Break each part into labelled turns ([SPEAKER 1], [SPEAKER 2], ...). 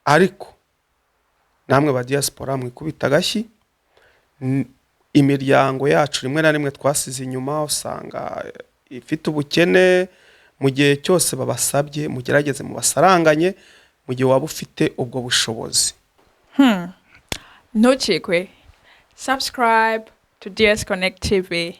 [SPEAKER 1] Ariko namwe ba diaspora, mwikubita agashyi. Imiryango yacu rimwe na rimwe twasize inyuma usanga ifite ubukene. Mu gihe cyose babasabye, mugerageze mubasaranganye mu gihe waba ufite ubwo bushobozi.
[SPEAKER 2] Ntucikwe. Subscribe to DS Connect TV.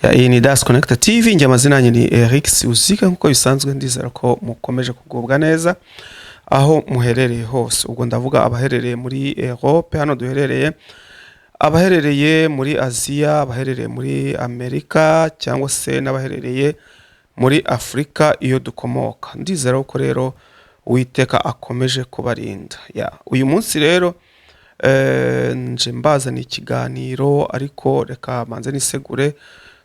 [SPEAKER 1] Ya, iyi ni Das Connect TV. Njye amazina yanjye ni Eric Uzika nk'uko bisanzwe. Ndizera ko mukomeje kugubwa neza aho muherereye hose. Ubwo ndavuga abaherereye muri Europe hano duherereye, abaherereye muri Aziya, abaherereye muri Amerika, cyangwa se n'abaherereye muri Afurika iyo dukomoka. Ndizera ko rero Uwiteka akomeje kubarinda. Ya, uyu munsi rero nje mbazaniye ikiganiro, ariko reka manze nisegure.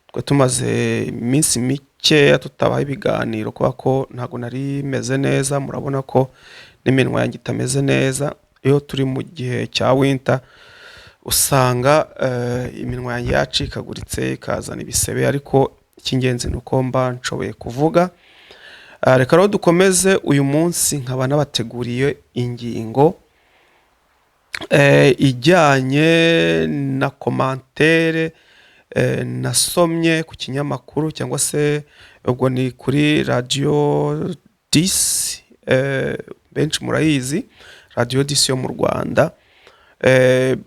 [SPEAKER 1] Twe tumaze iminsi mikeya tutabaha ibiganiro kubera ko ntabwo nari meze neza. Murabona ko n'iminwa yanjye itameze neza. Iyo turi mu gihe cya winter usanga iminwa yanjye yacikaguritse, ikazana ibisebe, ariko icy'ingenzi ni uko mba nshoboye kuvuga. Reka rero dukomeze. Uyu munsi nkaba nabateguriye ingingo ijyanye na commentaire nasomye ku kinyamakuru, cyangwa se ubwo ni kuri Radiyo 10. Benshi murayizi, Radiyo 10 yo mu Rwanda.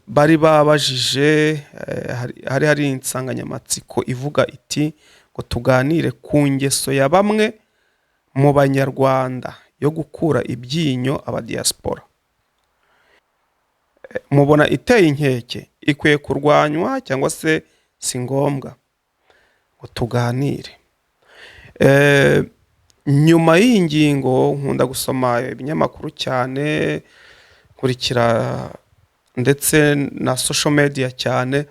[SPEAKER 1] Bari babajije, hari insanganyamatsiko ivuga iti ngo tuganire ku ngeso ya bamwe mu Banyarwanda yo gukura ibyinyo abadiaspora. Mubona iteye inkeke, ikwiye kurwanywa cyangwa se si ngombwa? Ngo tuganire. Nyuma y'iyi ngingo, nkunda gusoma ibinyamakuru cyane, nkurikira ndetse na social media cyane.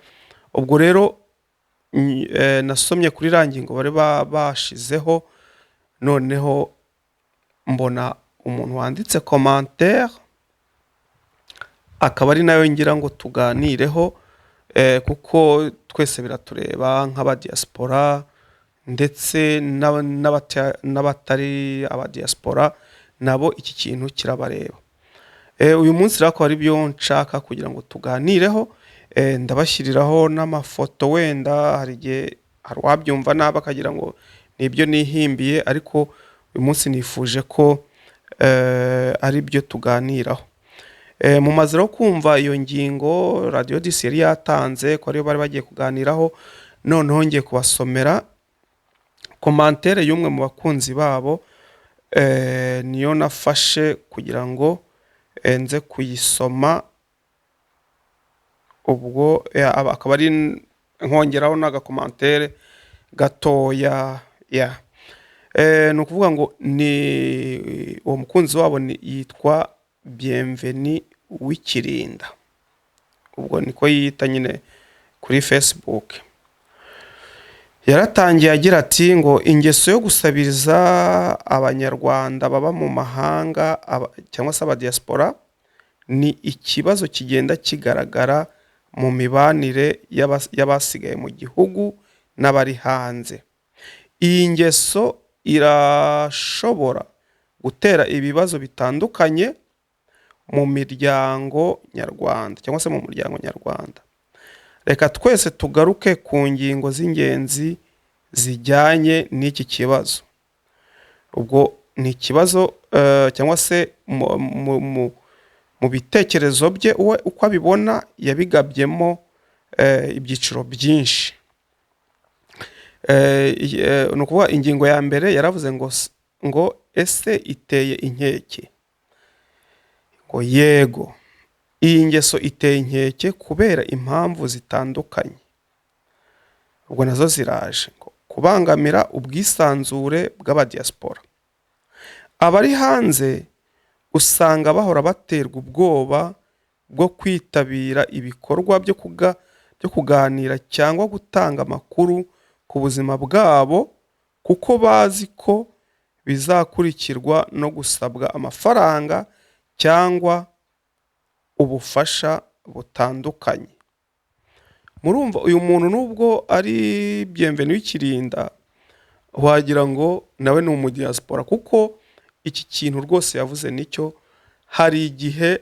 [SPEAKER 1] Ubwo rero nasomye kuri iriya ngingo bari bashizeho, noneho mbona umuntu wanditse commentaire, akaba ari nayo ngira ngo tuganireho, kuko twese biratureba nk'abadiaspora, ndetse n'abatari abadiaspora nabo iki kintu kirabareba. Uyu munsi rero akaba ari byo nshaka kugira ngo tuganireho. Ndabashyiriraho n'amafoto. Wenda hari igihe hari uwabyumva nabi akagira ngo ni ibyo nihimbiye, ariko uyu munsi nifuje ko ari byo tuganiraho. Mumaze rero kumva iyo ngingo Radiyo 10 yari yatanze ko ariyo bari bagiye kuganiraho. Noneho ngiye kubasomera commentaire y'umwe mu bakunzi babo, niyo nafashe kugira ngo nze kuyisoma. Ubwo akaba ari nkongeraho n'agacommentaire gatoya. Ya, ni ukuvuga ngo ni uwo mukunzi wabo yitwa Bienveni Wikirinda, ubwo niko yiyita nyine kuri Facebook. Yaratangiye agira ati ngo ingeso yo gusabiriza Abanyarwanda baba mu mahanga cyangwa se abadiaspora ni ikibazo kigenda kigaragara mu mibanire y'abasigaye mu gihugu n'abari hanze. Iyi ngeso irashobora gutera ibibazo bitandukanye mu miryango nyarwanda cyangwa se mu muryango nyarwanda. Reka twese tugaruke ku ngingo z'ingenzi zijyanye n'iki kibazo. Ubwo ni ikibazo cyangwa se mu bitekerezo bye we uko abibona, yabigabyemo ibyiciro byinshi. Ni ukuvuga ingingo ya mbere yaravuze ngo ese iteye inkeke? Ngo yego, iyi ngeso iteye inkeke kubera impamvu zitandukanye. Ubwo nazo ziraje. Ngo kubangamira ubwisanzure bw'abadiaspora. Abari hanze usanga bahora baterwa ubwoba bwo kwitabira ibikorwa byo kuganira cyangwa gutanga amakuru ku buzima bwabo, kuko bazi ko bizakurikirwa no gusabwa amafaranga cyangwa Ubufasha butandukanye. Murumva uyu muntu, nubwo ari Bienvenu w'Ikirinda, wagira ngo nawe ni umudiyasipora, kuko iki kintu rwose yavuze nicyo. Hari igihe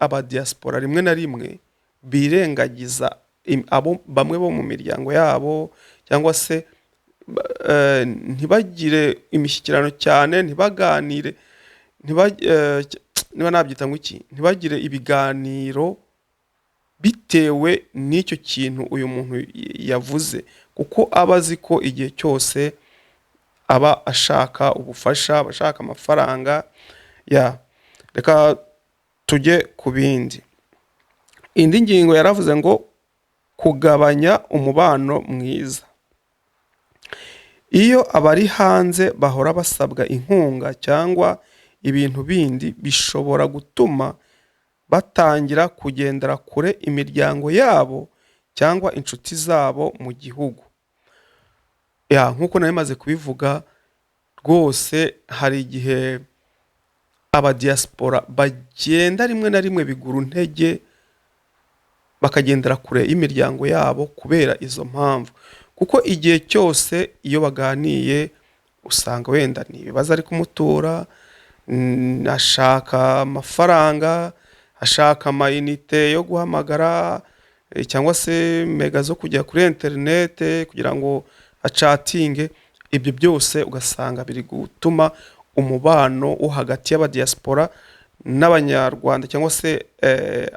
[SPEAKER 1] abadiyasipora rimwe na rimwe birengagiza abo bamwe bo mu miryango yabo, cyangwa se ntibagire imishyikirano cyane, ntibaganire, niba nabyita ngo iki, ntibagire ibiganiro bitewe n'icyo kintu uyu muntu yavuze, kuko aba azi ko igihe cyose aba ashaka ubufasha, aba ashaka amafaranga ya. Reka tujye ku bindi. Indi ngingo yaravuze ngo kugabanya umubano mwiza. Iyo abari hanze bahora basabwa inkunga cyangwa ibintu bindi, bishobora gutuma batangira kugendera kure imiryango yabo cyangwa inshuti zabo mu gihugu. Ya, nk'uko nari maze kubivuga rwose, hari igihe abadiyasipora bagenda rimwe na rimwe bigura intege, bakagendera kure y'imiryango yabo kubera izo mpamvu, kuko igihe cyose iyo baganiye usanga wenda ni ibibazo ari kumutura, ashaka amafaranga, ashaka amayinite yo guhamagara, cyangwa se mega zo kujya kuri interinete kugira ngo acatinge. Ibyo byose ugasanga biri gutuma umubano wo hagati y'abadiyasipora n'Abanyarwanda, cyangwa se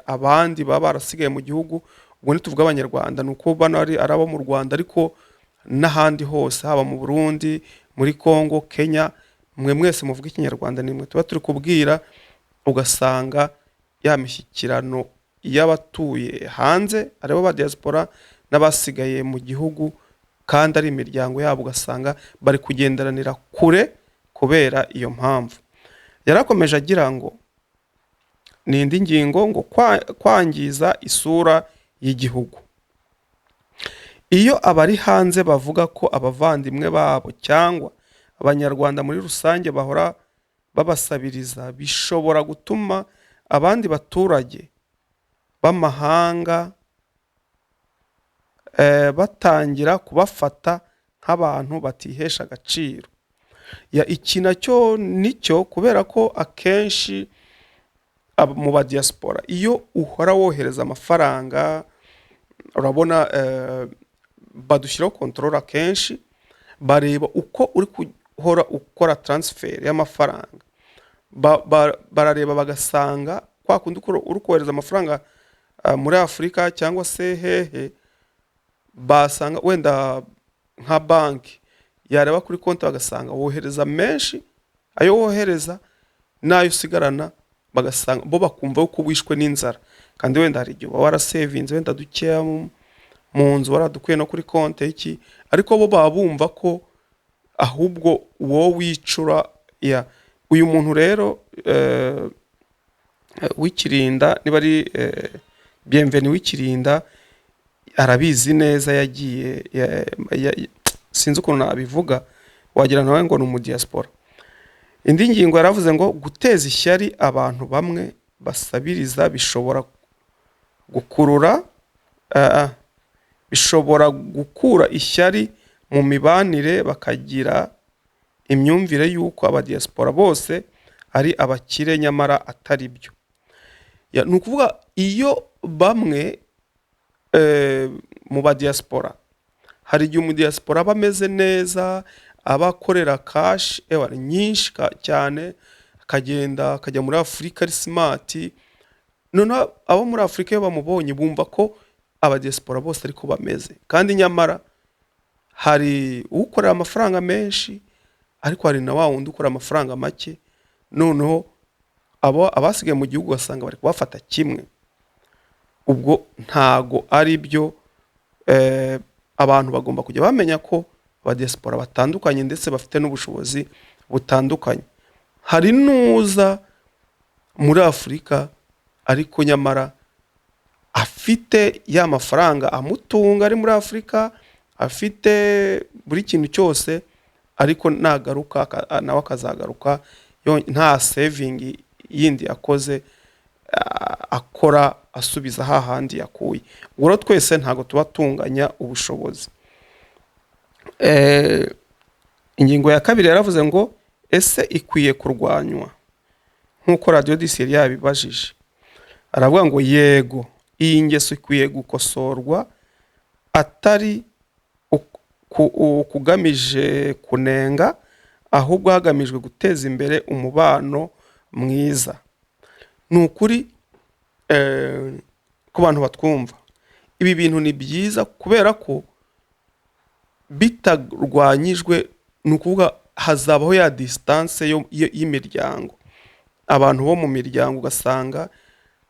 [SPEAKER 1] abandi baba barasigaye mu gihugu. Ubwo ntituvuga Abanyarwanda, ni uko bano ari abo mu Rwanda, ariko n'ahandi hose, haba mu Burundi, muri Congo, Kenya, mwe mwese muvuga Ikinyarwanda, nimwe tuba turi kubwira. Ugasanga ya mishyikirano y'abatuye hanze, aribo ba diaspora, n'abasigaye mu gihugu kandi ari imiryango yabo, ugasanga bari kugenderanira kure kubera iyo mpamvu. Yarakomeje agira ngo ni indi ngingo ngo kwangiza isura y'igihugu. Iyo abari hanze bavuga ko abavandimwe babo cyangwa Abanyarwanda muri rusange bahora babasabiriza, bishobora gutuma abandi baturage b'amahanga batangira kubafata nk'abantu batihesha agaciro. Ya, iki nacyo nicyo, kubera ko akenshi mu ba diaspora, iyo uhora wohereza amafaranga, urabona badushyiraho contrôle. Akenshi bareba uko uri guhora ukora transfer y'amafaranga. Barareba bagasanga kwa kundi uri kohereza amafaranga muri Afurika cyangwa se hehe, basanga wenda nka banki yareba kuri konti bagasanga wohereza menshi, ayo wohereza n'ayo usigarana, bagasanga bo bakumva ko wishwe n'inzara, kandi wenda hari igihe uba warasevinze wenda dukeya mu nzu, waradukuye no kuri konti y'iki, ariko bo baba bumva ko ahubwo wowe wicura. Ya, uyu muntu rero w'Ikirinda, niba ari Bienvenu w'Ikirinda, arabizi neza. Yagiye sinzi ukuntu nabivuga, wagira nawe ngo ni umudiyasipora. Indi ngingo yaravuze ngo guteza ishyari abantu bamwe basabiriza bishobora gukurura bishobora gukura ishyari mu mibanire, bakagira imyumvire y'uko abadiyasipora bose ari abakire, nyamara atari byo. Ya, ni ukuvuga iyo bamwe mu badiyasipora, hari igihe umudiyasipora aba ameze neza, aba akorera cash, ewa, nyinshi cyane, akagenda akajya muri Afurika ari smart. Noneho abo muri Afurika iyo bamubonye bumva ko abadiyasipora bose ariko bameze, kandi nyamara hari ukorera amafaranga menshi, ariko hari na wa wundi ukora amafaranga make. Noneho abo abasigaye mu gihugu ugasanga bari kubafata kimwe. Ubwo ntago ari byo. Abantu bagomba kujya bamenya ko abadiyasipora batandukanye, ndetse bafite n'ubushobozi butandukanye. Hari n'uza muri Afurika ariko nyamara afite ya mafaranga amutunga ari muri Afurika, afite buri kintu cyose, ariko nagaruka nawe akazagaruka nta saving yindi yakoze. akora asubiza hahandi yakuye. Ubwo rero twese ntabwo tuba tunganya ubushobozi. Ingingo ya kabiri yaravuze ngo: "Ese ikwiye kurwanywa?" Nk'uko Radiyo Disi yari yabibajije, aravuga ngo: "Yego, iyi ngeso ikwiye gukosorwa, atari kugamije kunenga, ahubwo hagamijwe guteza imbere umubano mwiza." Ni ukuri, ku bantu batwumva, ibi bintu ni byiza kubera ko bitarwanyijwe, ni ukuvuga hazabaho ya distance y'imiryango, abantu bo mu miryango ugasanga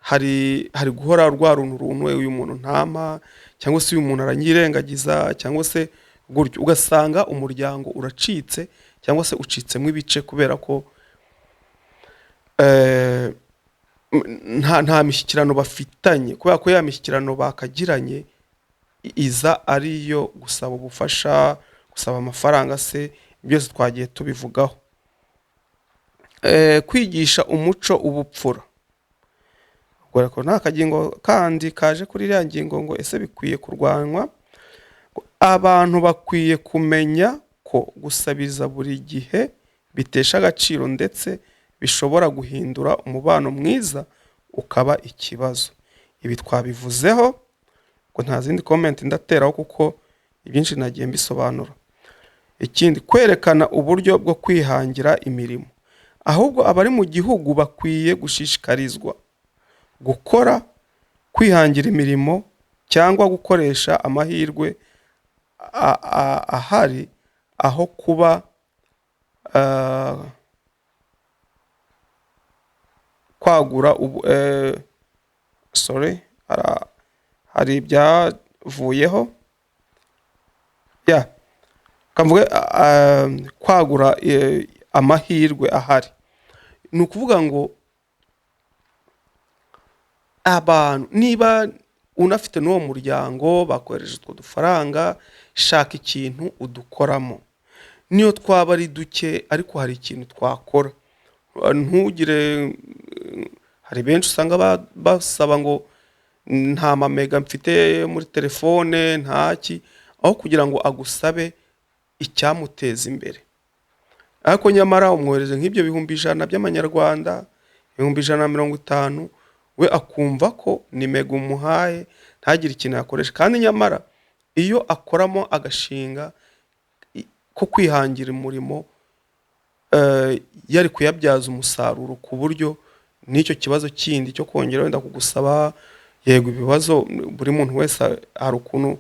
[SPEAKER 1] hari guhora rwa runtu runtu: uyu muntu ntampa, cyangwa se uyu muntu aranyirengagiza, cyangwa se gutyo, ugasanga umuryango uracitse cyangwa se ucitsemo ibice kubera ko nta mishyikirano bafitanye, kubera ko ya mishyikirano bakagiranye iza ari iyo gusaba ubufasha, gusaba amafaranga se, byose twagiye tubivugaho. Kwigisha umuco ubupfura. Ubwo rero ni akagingo kandi kaje kuri iriya ngingo ngo: "Ese bikwiye kurwanywa?" Abantu bakwiye kumenya ko gusabiriza buri gihe bitesha agaciro, ndetse bishobora guhindura umubano mwiza ukaba ikibazo. Ibi twabivuzeho, ngo nta zindi comment ndateraho kuko ibyinshi nagiye mbisobanura. Ikindi, kwerekana uburyo bwo kwihangira imirimo. Ahubwo abari mu gihugu bakwiye gushishikarizwa gukora, kwihangira imirimo cyangwa gukoresha amahirwe ahari, aho kuba kwagura ubu, sorry, hari ibyavuyeho ya kamvuge, kwagura amahirwe ahari. Ni ukuvuga ngo abantu, niba unafite n'uwo muryango bakohereje utwo dufaranga, shaka ikintu udukoramo, niyo twaba ari duke, ariko hari ikintu twakora. Ntugire, hari benshi usanga basaba ngo nta mamega mfite muri telefone, ntaki, aho kugira ngo agusabe icyamuteza imbere, ariko nyamara umwohereje nk'ibyo 100,000 by'amanyarwanda, 150,000, we akumva ko ni mega umuhaye, ntagire ikintu yakoresha. Kandi nyamara iyo akoramo agashinga ko kwihangira umurimo, yari kuyabyaza umusaruro, ku buryo n'icyo kibazo kindi cyo kongera wenda kugusaba. Yego, ibibazo buri muntu wese hari ukuntu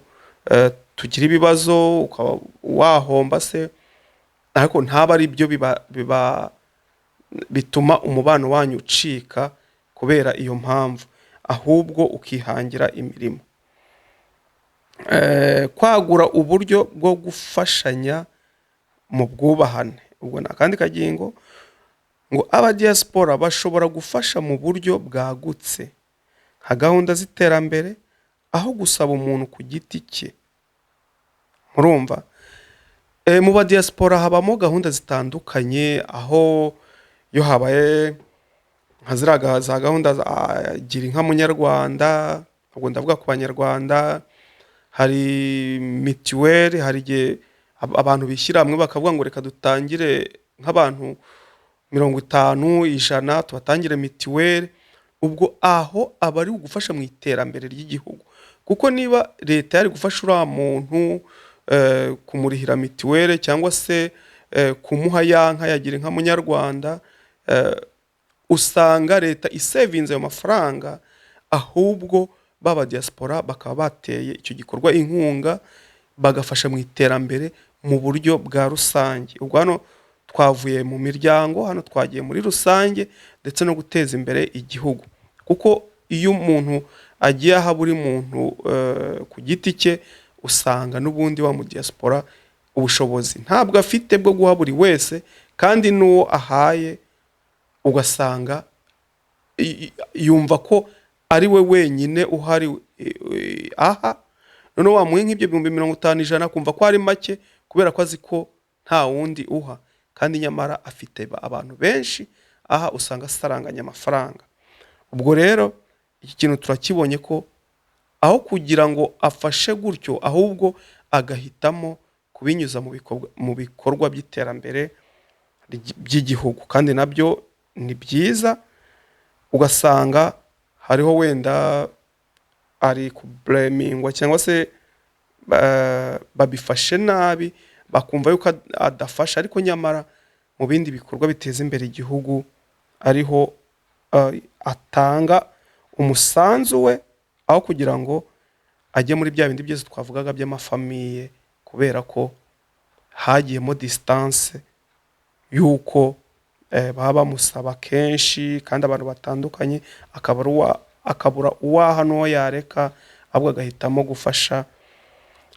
[SPEAKER 1] tugira ibibazo, ukaba wahomba se, ariko ntaba ari byo biba bituma umubano wanyu ucika kubera iyo mpamvu, ahubwo ukihangira imirimo. Kwagura uburyo bwo gufashanya mu bwubahane. Ubwo ni akandi kagingo ngo aba diaspora bashobora gufasha mu buryo bwagutse, nka gahunda z'iterambere, aho gusaba umuntu ku giti cye. Murumva, mu ba diaspora habamo gahunda zitandukanye, aho iyo habaye nka ziriya za gahunda za Gira Inka Munyarwanda, ubwo ndavuga ku Banyarwanda, hari mituweli, hari igihe abantu bishyira hamwe bakavuga ngo reka dutangire nk'abantu 50, 100, tubatangire mituweli. Ubwo aho aba ari ugufasha mu iterambere ry'igihugu, kuko niba leta yari gufasha uriya muntu kumurihira mituweli cyangwa se kumuha ya nka ya Gira Inka Munyarwanda, usanga leta isevinze ayo mafaranga, ahubwo baba diaspora bakaba bateye icyo gikorwa inkunga, bagafasha mu iterambere mu buryo bwa rusange. Ubwo hano twavuye mu miryango, hano twagiye muri rusange, ndetse no guteza imbere igihugu, kuko iyo umuntu agiye aha buri muntu ku giti cye, usanga n'ubundi wa mu diaspora ubushobozi ntabwo afite bwo guha buri wese, kandi n'uwo ahaye ugasanga yumva ko ari we wenyine uhari aha. Noneho wamuha nk'ibyo 50,000, 100, akumva ko ari make kubera ko azi ko nta wundi uha, kandi nyamara afite abantu benshi aha, usanga asaranganya amafaranga. Ubwo rero iki kintu turakibonye ko aho kugira ngo afashe gutyo, ahubwo agahitamo kubinyuza mu bikorwa by'iterambere by'igihugu, kandi nabyo ni byiza. Ugasanga hariho wenda ari kubulemingwa cyangwa se babifashe nabi, bakumva yuko adafasha, ariko nyamara mu bindi bikorwa biteza imbere igihugu ariho atanga umusanzu we, aho kugira ngo ajye muri bya bindi byose twavugaga by'amafamille, kubera ko hagiyemo distance y'uko baba bamusaba kenshi kandi abantu batandukanye, akabura uwaha n'uwo yareka, ahubwo agahitamo gufasha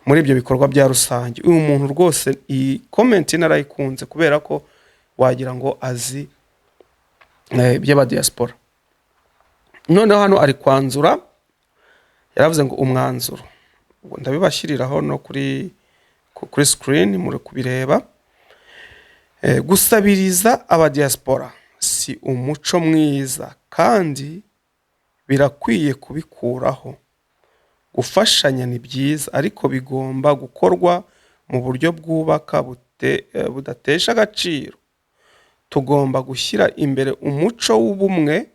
[SPEAKER 1] muri ibyo bikorwa bya rusange. Uyu muntu rwose, iyi comment narayikunze kubera ko wagira ngo azi iby'abadiaspora. Noneho hano ari kwanzura, yaravuze ngo umwanzuro. Ubwo ndabibashyiriraho no kuri screen muri kubireba. Gusabiriza abadiaspora si umuco mwiza kandi birakwiye kubikuraho. Gufashanya ni byiza, ariko bigomba gukorwa mu buryo bwubaka, budatesha agaciro. Tugomba gushyira imbere umuco w'ubumwe,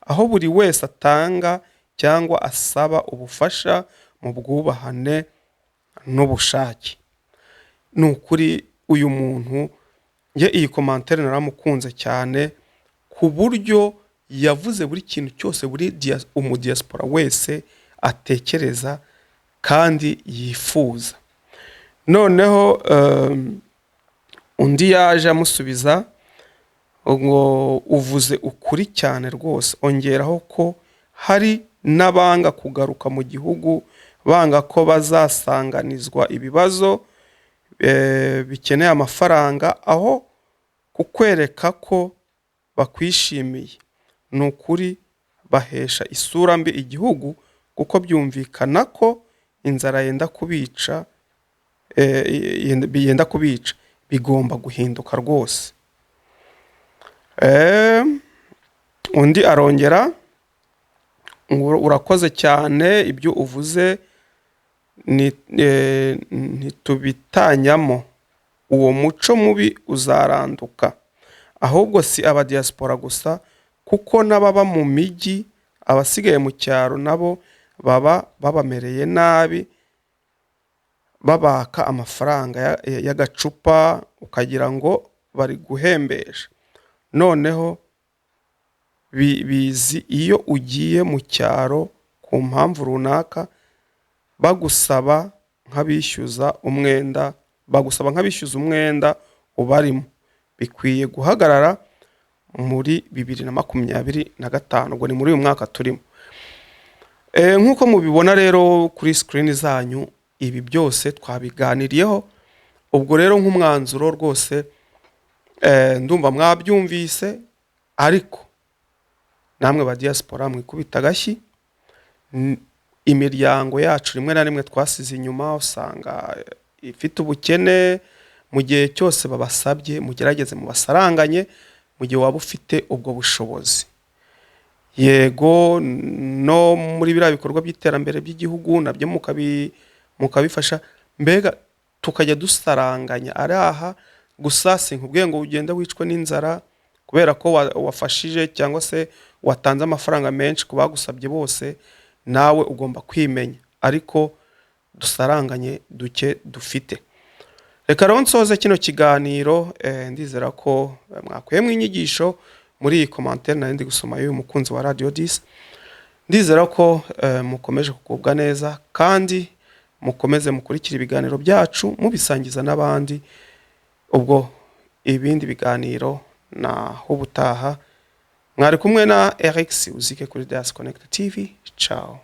[SPEAKER 1] aho buri wese atanga cyangwa asaba ubufasha mu bwubahane n'ubushake. Ni ukuri uyu muntu, njye iyi commentaire naramukunze cyane, ku buryo yavuze buri kintu cyose buri umudiaspora wese atekereza kandi yifuza. Noneho undi yaje amusubiza ngo: "Uvuze ukuri cyane rwose. Ongeraho ko hari n'abanga kugaruka mu gihugu, banga ko bazasanganizwa ibibazo bikeneye amafaranga aho kukwereka ko bakwishimiye. Ni ukuri bahesha isura mbi igihugu, kuko byumvikana ko inzara yenda kubica, yenda kubica. Bigomba guhinduka rwose." Undi arongera ngo: "Urakoze cyane, ibyo uvuze ntitubitanyamo. Uwo muco mubi uzaranduka. Ahubwo si abadiaspora gusa, kuko n'ababa mu mijyi, abasigaye mu cyaro nabo baba babamereye nabi, babaka amafaranga y'agacupa ukagira ngo bari guhembesha. Noneho bizi iyo ugiye mu cyaro ku mpamvu runaka, bagusaba nk'abishyuza umwenda, bagusaba nk'abishyuza umwenda ubarimo. Bikwiye guhagarara muri 2025." Ubwo ni muri uyu mwaka turimo. Nk'uko mubibona rero kuri screen zanyu, ibi byose twabiganiriyeho. Ubwo rero nk'umwanzuro rwose, ndumva mwabyumvise, ariko namwe ba diaspora mwikubita agashyi. Imiryango yacu rimwe na rimwe twasize inyuma usanga ifite ubukene. Mu gihe cyose babasabye, mugerageze mubasaranganye mu gihe waba ufite ubwo bushobozi. Yego, no muri biriya bikorwa by'iterambere by'igihugu nabyo mukabifasha. Mbega tukajya dusaranganya ari aha gusa. Sinkubwiye ngo ugende wicwe n'inzara kubera ko wafashije cyangwa se watanze amafaranga menshi ku bagusabye bose. Nawe ugomba kwimenya, ariko dusaranganye duke dufite. Reka rero nsoze kino kiganiro. Ndizera ko mwakuyemo inyigisho muri iyi commentaire nari ndi gusoma y'uyu mukunzi wa Radio 10. Ndizera ko mukomeje kugubwa neza, kandi mukomeze mukurikire ibiganiro byacu mubisangiza n'abandi. Ubwo ibindi biganiro naho ubutaha. Mwari kumwe na Eric Uzike kuri Das Connect TV. Ciao.